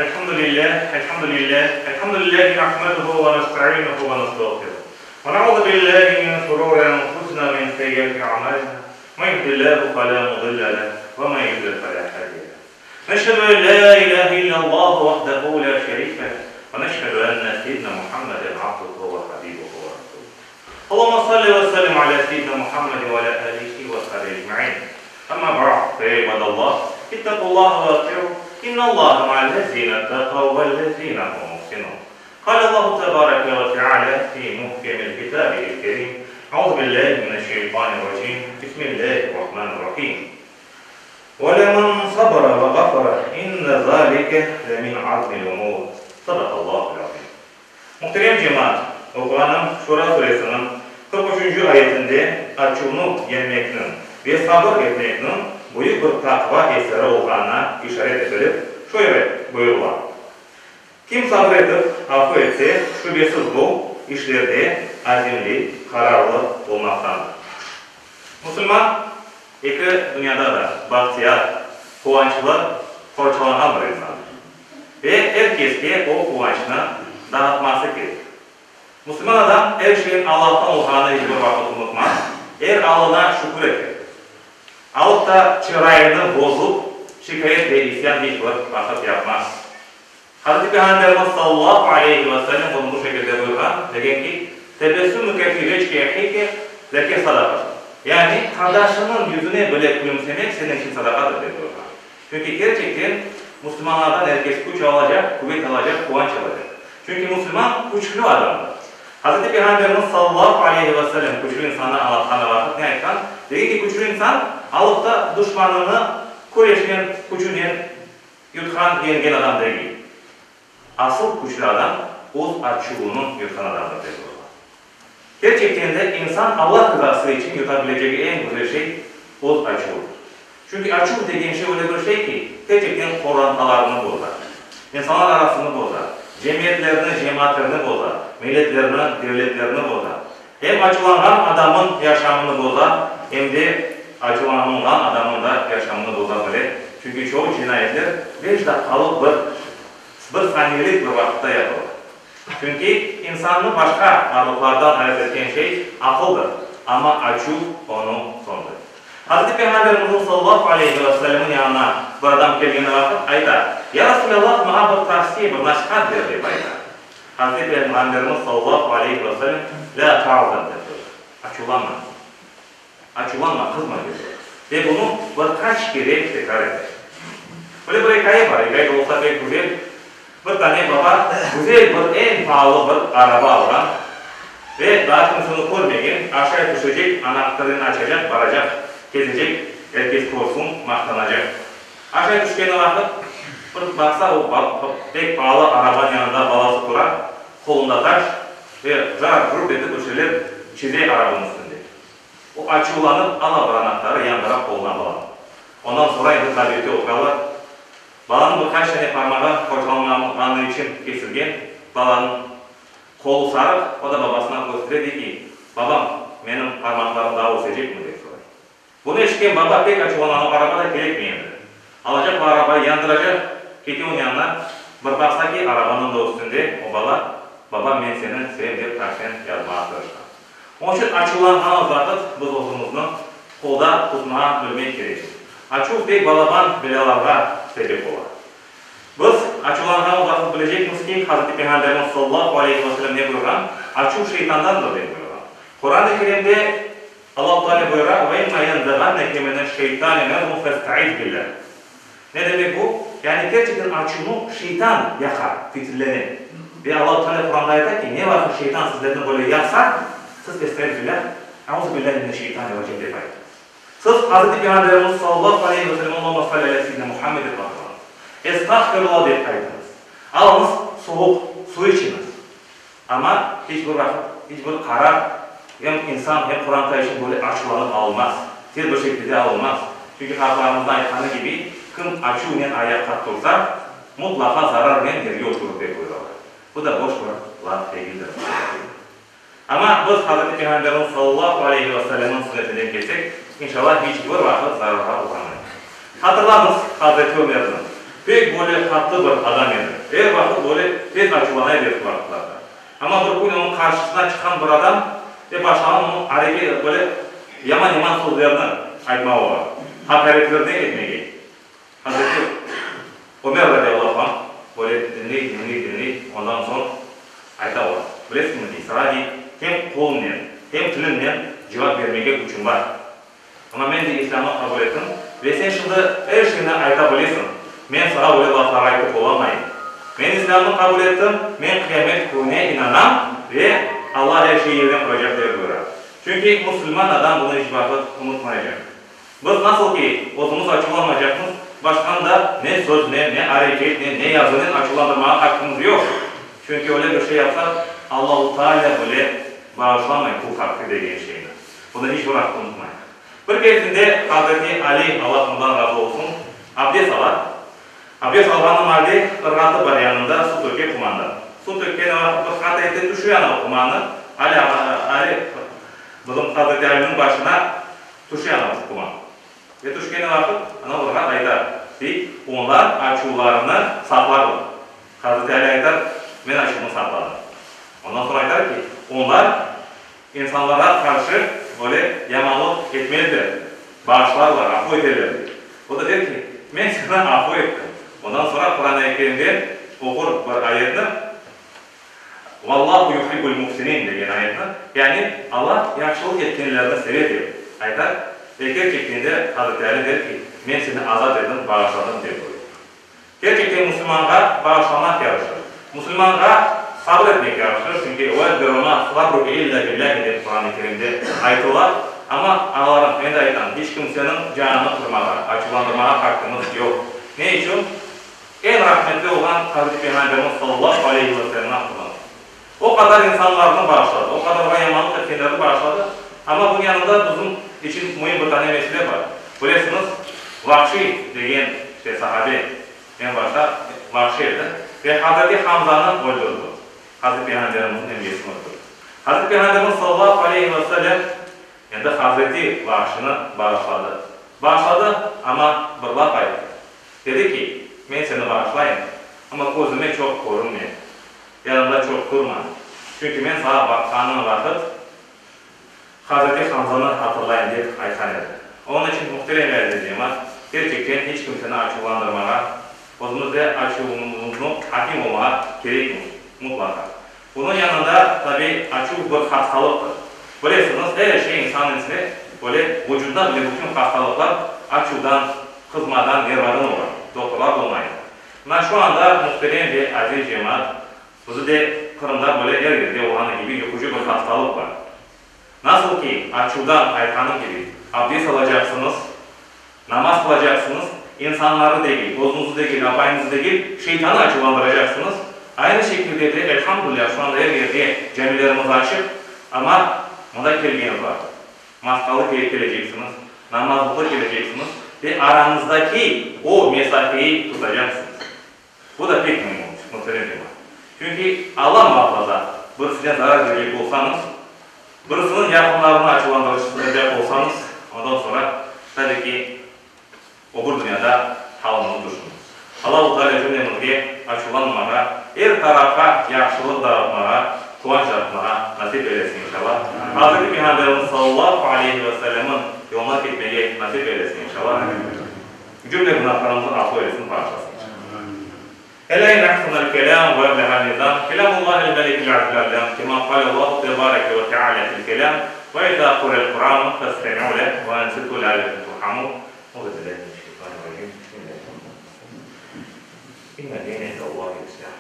Elhamdülillah, elhamdülillah, elhamdülillahi nahmeduhu ve nestainuhu ve nestağfiruh. Ve na'uzu billahi min şururi enfusina ve min seyyiati a'malina. Men yehdihillahu felâ mudille leh ve men yudlil felâ hâdiye leh. Neşhedü en lâ ilâhe illallahu vahdehu lâ şerîke leh ve neşhedü enne seyyidina Muhammeden abduhu ve habibuhu ve rasuluh. Allahümme salli ve sellim alâ seyyidina Muhammedin ve alâ âlihi ve ashabihi ecmaîn. Amma ba'd, fe ya ibadallah, ittaqullaha ve ati'u, innallaha ma'allezîne ittaqav vellezîne hum muhsinûn. Qâle Allahu tebâreke ve teâlâ fî muhkemil kitâbihil kerîm, Eûzubillâhi mineşşeytânirracîm, Bismillâhirrahmânirrahîm. Ve lemen sabara ve gafara, inne zâlike lemin azmil umûr. Sadakallâhul azîm. Muhterem cemaat, oquğanım Şura suresiniñ 43 üçünci ayetinde açuvnı yeñmekniñ ve sabır etmekniñ büyük bir taqva eseri olğanına işaret etilip, şöyle buyurıla, Kim sabır etip, afu etse, şübesiz bu, işlerde azimli, qararlı olmaqtandır. Musulman eki dünyada da bahtiyar, quvançlı, qorçalanğan bir insandır. Ve er keske o quvançnı dağıtması kerek. Musulman adam er şeyin Allahtan olğanını iç bir vaqıt unutmaz, er alına şükür eter. Alıp da çırayını bozup, şikâyet ve isyan iç bir vaqıt yapmaz. Hazreti Peyğamberimiz sallallahu aleyhi ve sellem bunı bu şekilde buyurğan, degen ki, Tebessümüke fi vechi ehike leke sadaqatun. Yani, qardaşıñnıñ yüzüne bile külümsemek seniñ içün sadaqadır, dep buyurğan. Çünki kerçekten musulmanlardan er kes küç alacaq, quvet alacaq, quvanç alacaq. Çünki musulman küçlü adamdır. Hazreti Peyğamberimiz sallallahu aleyhi ve sellem küçlü insannı añlatqanı vaqıt ne aytqan? Degen ki, küçlü insan alıp da duşmanını küreşnen, küçünen yutqan, yeñgen adam degil. Asıl küçlü adam öz açuvını yutqan adamdır, dep buyurğan. Kerçekten de, insan Allah rızası içün yuta bilecegi eñ güzel şey öz açuvıdır. Çünki açuv degen şey öyle bir şey ki, kerçekten qorantalarnı boza, insanlar arasını boza, cemiyetlerni, cemaatlerni boza, milletlerni, devletlerni boza. Em açuvlanğan adamın yaşamını boza, em de açuvlanılğan adamın da yaşamını boza bile. Çünki çoğu cinayetler beş daqqalıq bir, bir saniyelik bir vaqıtta yapıla. Çünki insannı başqa varlıqlardan ayırt etken şey aqıldır, amma açuv onı söndüre. Hazreti Peyğamberimizniñ sallallahu aleyhi ve sellemniñ yanına bir adam kelgeni vaqıt ayta, Ya Resulallah, maña bir tavsiye, bir nasihat ber, dep ayta. Hazreti Peyğamberimiz sallallahu aleyhi ve sellem, Lâ tağdab, dep buyura, Açuvlanma. Açuvlanma, qızma, dep buyura. Ve bunı bir qaç kere tekrar ete. Böyle bir ikâye bar, ikâye de olsa pek güzel. Bir tane baba güzel bir, eñ paalı bir araba alğan ve daa kimse onı körmegen, aşay tüşecek, anahtarını açacaq, baracaq, kezecek, er kes körsün, maqtanacaq. Aşay tüşkeni vaqıt, bir baqsa, o pek paalı arabanıñ yanında balası tura, qolunda taş ve car-curt etip bir şeyler çize arabanıñ üstünde. O açuvlanıp, ala bir anahtarı, yandıra qoluna balanıñ. Ondan soñra endi tabette oturalar. Balanıñ bir qaç tane parmağı qorçalanğanı içün kesilgen. Balanıñ qolu sarıq, o da babasına köstere, dey ki, Babam, menim parmaqlarım daa ösecekmi? dep soray. Bunı eşitken baba pek açuvlana, o araba da kerekmey endi. Alacaq bu arabayı, yandıracaq, kete onıñ yanına, bir baqsa ki, arabanıñ da üstünde o bala, Babam, men seni sevem dep taşnen yazmağa tırışqan. Onıñ içün açuvlanğanımız vaqıt biz özümizni qolda tutmağa bilmek kerekmiz. Açuv pek balaban belâlarğa sebep ola. Biz açuvlanğanımız vaqıt bilecekmiz ki, Hazreti Peyğamberimiz sallallahu aleyhi ve sellem ne buyurğan? Açuv şeytandandır dep buyurğan. Quran-ı Kerimde Allahu Teala buyura, Ve imma yenzağanneke mineş-şeytani nezğun festaiz billah. Ne demek bu? Yani kerçekten açuvnı şeytan yaqa, fitillene. Ve Allahu Teala Quranda ayta ki, ne vaqıt şeytan sizlerni böyle yaqsa, siz Estaiz billah, Euzu billahi mineş-şeytanir-racim dep aytıñız. Siz Hazreti Peyğamberimiz sallallahu aleyhi ve sellem Allahümme salli alâ seyyidina Muhammed dep hatırlañız. Estağfirullah dep aytıñız. Alıñız suvuq su içiñiz. Amma hiç bir vaqıt, hiç bir qarar hem insan, hem qoranta içün böyle açuvlanıp alınmaz, tez bir şekilde alınmaz. Çünki qartlarımıznıñ aytqanı kibi, kim açuvnen ayaqqa tursa, mutlaqa zararnen yerge oturır, dep buyuralar. Bu da boş bir laf degildir, muhterem. Amma biz Hazreti Peyğamberniñ sallallahu aleyhi ve sellemniñ sünnetinden ketsek, inşallah hiç bir vaqıt zararğa oğramayız. Hatırlañız Hazreti Ömerni. Pek böyle qattı bir adam edi. Er vaqıt böyle tez açuvlana edi eski vaqıtlarda. Amma bir kün onıñ qarşısına çıqqan bir adam ve başlağan onıñ areket, böyle yaman-yaman sözlerni aytmağa ola, haqaretlerni etmege. Hazreti Ömer radiyallahu anh böyle diñley, diñley, diñley, ondan soñ ayta ola, Bilesiñmi, dey, saña, dey, hem qolumnen, hem tilimnen cevap bermege küçüm bar. Amma men, dey, İslâmnı qabul ettim ve sen şimdi er şeyni ayta bilesiñ, men saña öyle laflar aytıp olamayım. Men İslâmnı qabul ettim, men qıyamet kününe inanam ve Alla er şeyi yerine qoyacaq, dep buyura. Çünki musulman adam bunı iç vaqıt unutmaycaq. Biz nasıl ki, özümiz açuvlanmaycaqmız, başqanı da ne söznen, ne areketnen, ne yazınen açuvlandırmağa haqqımız yoq. Çünki öyle bir şey yapsaq, Allahu Taalâ bile bağışlamay qul haqqı degen şeyni. Bunı iç bir vaqıt unutmayıq. Bir keresinde Hazreti Ali, Allah ondan razı olsun, abdest ala. Abdest alğanı maalde ırğatı bar yanında, su töke qumanda. Su tökkeni vaqıt bir hata ete, tüşüre anav qumanı, Ali, Ali, bizim Hazreti Aliniñ başına Tüşe ana quma. Ve tüşkeni vaqıt ana olarğa aytar, dey, onlar açuvlarını saqlarlar. Hazreti Ali aytar, Men açuvımnı saqladım. Ondan soñ aytar ki, onlar insanlarğa qarşı böyle yamanlıq etmezler, bağışlarlar, afu eterler, dey. O da der ki, Men seni afu ettim. Ondan soñra Quran-ı Kerimden oqur bir ayetni. Vallahu yuhibbul muhsinin degen ayetni, yani Alla yahşılıq etkenlerni seve dep ayta ve kerçekten de Hazreti Ali der ki, men seni azat edim, bağışladım dep buyura. Kerçekten musulmanğa bağışlamaq yaraşır. Musulmanğa sabır etmek yaraşır, çünki ve esbir ve ma sabruke illa billahi dep Quran-ı Kerimde aytıla. Amma, ağalarım, men de aytam, hiç kimseniñ canını qırmağa, açuvlandırmağa haqqımız yoq. Ne içün? Eñ rahmetli olğan Hazreti Peyğamberimiz sallallahu aleyhi ve sellemni hatırlañız. O qadar insanlarnı bağışladı, o qadar oña yamanlıq etkenlerni bağışladı, amma bunıñ yanında bizim içün müim bir tane mesele bar. Bilesiñiz, Vahşiy degen işte sahabe, eñ başta Vahşiy edi ve Hazreti Hamzanı öldürdi, Hazreti Peyğamberimizniñ emcesini öldürdi. Hazreti Peyğamberimiz sallallahu aleyhi ve sellem Endi Hazreti Vahşını bağışladı. Bağışladı, amma bir laf ayttı. Dedi ki, Men seni bağışlayım, amma közüme çoq körünme, yanımda çoq turma, çünki men saña baqqanım vaqıt Hazreti Hamzanı hatırlayım, dep aytqan edi. Onıñ içün, muhterem ve aziz cemaat, kerçekten hiç kimseni açuvlandırmağa, özümizde açuvımıznı hakim olmağa kerekmiz, mutlaqa. Bunıñ yanında, tabiy, açuv bir hastalıqtır. Bilesiñiz, er şey insan içine böyle, vucudda bile bütün hastalıqlar açuvdan, qızmadan, nervadan ola. Doktorlar bunı ayta. Mına şu anda, muhterem ve aziz cemaat, bizi de Qırımda böyle er yerde olğanı kibi yuqucı bir hastalıq bar. Nasıl ki, açuvdan, aytqanım kibi, abdest alacaqsıñız, namaz qılacaqsıñız, insanlarnı degil, özüñizni degil, apayıñıznı degil, şeytanı açuvlandıracaqsıñız, aynı şekilde de, elhamdülilâh, şu anda er yerde camilerimiz açıq, amma mında kelgen vaqıt, maskalı keleceksiñiz, namazlıqlı keleceksiñiz ve arañızdaki o mesafeyi tutacaqsıñız. Bu da pek müim olmuş, muhterem cemaat. Çünki, Alla muafaza, birisine zarar berecek olsañız, birisiniñ yaqınlarını açuvlandıracaq olsañız, ondan soñra, tabi ki, o bir dünyada halıñıznı tüşüniñiz. Allahu Teala cümlemizge açuvlanmamağa, er tarafqa yahşılıq dağıtmağa, quvanç dağıtmağa nasip eylesin, inşallah. Hazreti Peyğamberimiz sallallahu aleyhi ve sellemniñ yoluna ketmege nasip eylesin, inşallah. Cümle günahlarımıznı afu eylesin, bağışlasın. Elâ inne ahsenel kelâm ve ebleğel nizâm, kelâmullâhil melikil azizil allâm, kemâ kâlellâhu tebâreke ve teâlâ fil kelâm, ve izâ quri'el Kur'ânu festemi'û leh ve ansitû leallekum turhamûn. Euzu billâhi mineşşeytanirracîm. Bismillâhirrahmânirrahîm. İnne dîne indellâhil İslâm.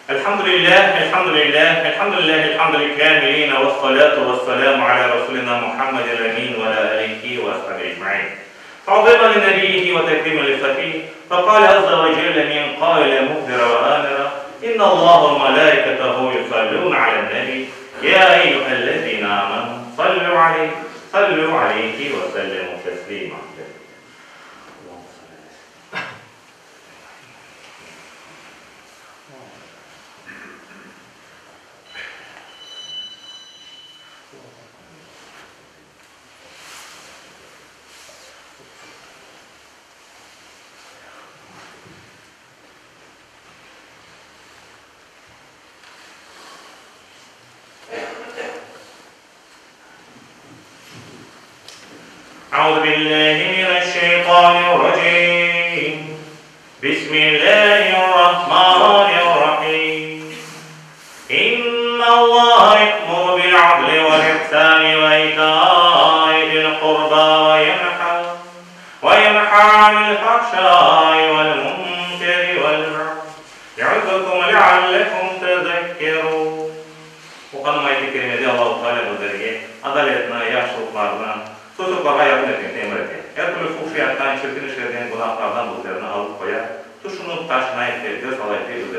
Elhamdülillâh, elhamdülillâh, elhamdülillâhil hamdil kâmilîn ve-s-salâtu ve-s-selâmu alâ Rasûlinâ Muhammedil emîn ve alâ âlihi ve ashabihi ecmaîn. Ta'zîmen li nebiyyihi ve tekrîmen li safîh, feqâle azze ve celle min qâile muhbira ve âmira, İnnallâhe ve melâiketehu yusallûne alen-nebî, yâ eyyühellezîne âmenû, sallû aleyh, sallû aleyhi ve sellemû teslîmâ. Euzu billahi mineşşeytanirracim. Bismillahirrahmanirrahim. İnnallaha ye'muru bil-adli vel-ihsani ve ita'i zil-qurba ve yenha ve yenha anil-fahşai vel-munkeri vel-bagyi ya'izukum leallekum tezekkerun. Oqanım ayet-i kerimede Allahu Teala bizlerge adaletni, yahşılıqlarnı, soy-soplarğa yardım etmekni emir ete. Er türlü fuhşiyattan, çirkin işlerden, günahlardan bizlerni alıp qoya, tüşünip, taşınayıq dep, ders alayıq dep bizlerge.